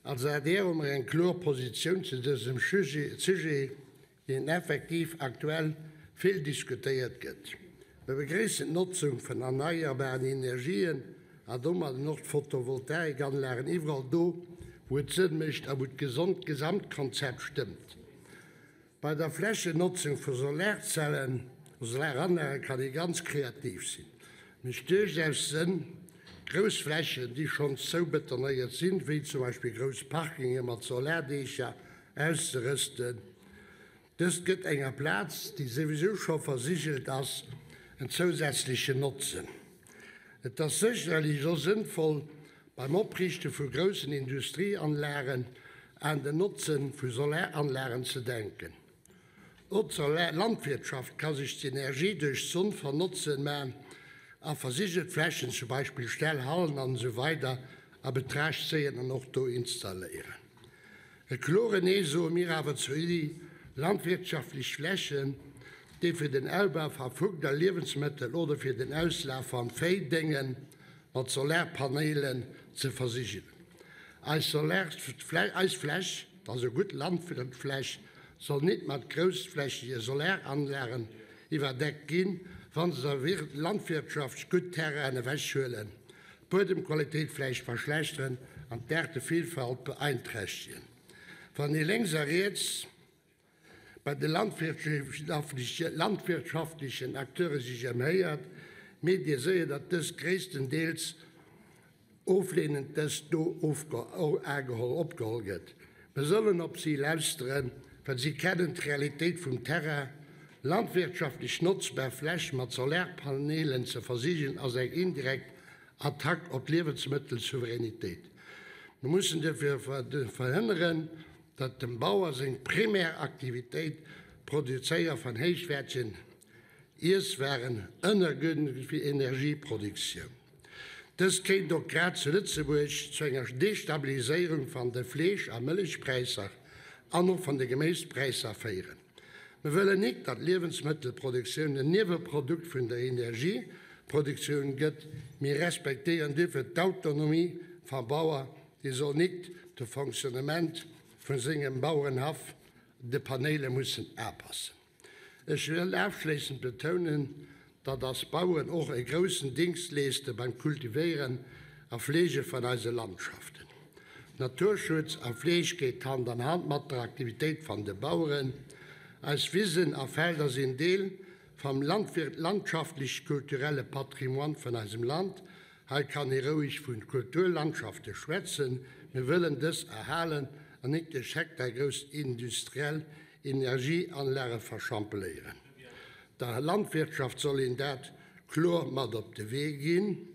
Als adr hu mer eng kloer Positioun zu dësem Sujet, deen effektiv aktuell vill diskutéiert gëtt. Mer begréissen d'Notzung vun erneierbaren Energien an domadden och d'Photovoltaikanlagen iwwerall do, wou et Sënn mécht a wou d'Gesamtkonzept stëmmt. Bei der Flächennotzung vu Solarzellen, Solaranlagen, kann ee ganz kreativ sinn. Mécht duerchaus Sënn, grouss Flächen, déi schonns zoubetonéiert sinn, wéi zum Beispill grouss Parkinge mat Solardiecher auszerësten. Dëst gëtt enger Plaz, déi souwisou scho versigelt ass, en zousätzlechen Notzen. Et ass sécherlech och sënnvoll, beim Opriichte vu groussen Industrieanlagen aan den Notze vu Solaranlagen ze denken. Och d'Landwirtschaft ka sech d'Energie duerch d'Sonn vernotzen, mä a versigelt Flächen, zum Beispill Ställ, Hallen an esou weider a Betracht zéien an och do installéieren. E klore Nee soe mir awer zur Iddi, landwirtschaftlech Flächen, déi fir den Ausbau va Frucht a Liewensmëttel oder fir den Auslaf van Véi déngen, mat Solarpaneelen ze versigelen. Eis Solar, eis Fläch, also gutt Landfläch, soll nit mat groussflächege Solaranlagen iwwerdeckt ginn, wa se der Landwirtschaft gutt Terrainen ewechhuelen, d'Buedemqualitéit vläicht verschlechteren an d'Aartevillfalt beeinträchtegen. Wann ee lénks a riets bei de landwirtschaftlechen Acteure sech ëmhéiert, mierkt ee séier, datt dës gréisstendeels ofleenend dëst do opgeholl gëtt. Mir sollen op si lauschteren, well si kennen d'Realitéit vum Terrain. Landwirtschaftlech notzbar Fläch mat Solarpanelen ze versigelen ass eng indirekt Attack op d'Liewensmëttelsouveränitéit. Mir mussen duerfir verhënneren, datt dem Bauer seng primär Aktivitéit, d'Produzéiere van héichwäertegen Iesswaren, ënnergënnt fir Energieproduktioun. Dëst kéint och grad zu Lëtzebuerg zu enger Destabiliséierung van de Fleesch a Mëllechpräisser an och van de Geméispräisser féieren. Mir wëllen nik, datt d'Liewensmëttelproduktioun en Nieweprodukt vun der Energieproduktioun gëtt. Mir respektéieren duerfir d'Autonomie vam Bauer, dee soll nik de Fonctionnement vun sengem Bauerenhaff de Panéile mussen aapassen. Ech wëll aafschléissend betounen, datt eis Baueren och e groussen Dingscht leeschte beim Kultivéieren a Fleege van eise Landschaften. Naturschutz a Fleeg geet Hand an Hand mat der Aktivitéit van de Baueren. Eis Wisen a Felder sinn Deel vam landschaftlech-kulturelle Patrimoine vun eisem Land. Hei kann ee roueg vun Kulturlandschafte schwätzen. Mir wëllen dës erhalen an nik duerch hektargrouss industriell Energieanlage verschampeléieren. Der Landwirtschaft soll een dat kloer mat op de Wee ginn.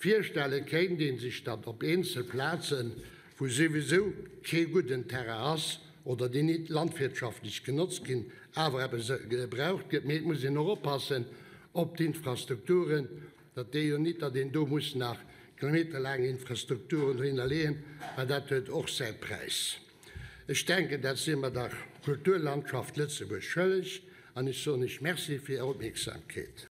Virstelle kéint ee sech, datt op eenzel Plazen, wou souwisou kee gudden Terrain ass oder déi nit landwirtschaftlech genotzt ginn, awer eppes gebraucht gëtt. Mee et muss een och oppassen op d'Infrastrukturen, datt déi jo nit, datt een do muss nach kilometerlaang Infrastrukturen dohinner leeën, well dat huet och säi Präis. Ech denken, dat si mer der Kulturlandschaft Lëtzebuerg schëlleg an ech soen Iech Merci fir Är Opmierksamkeet.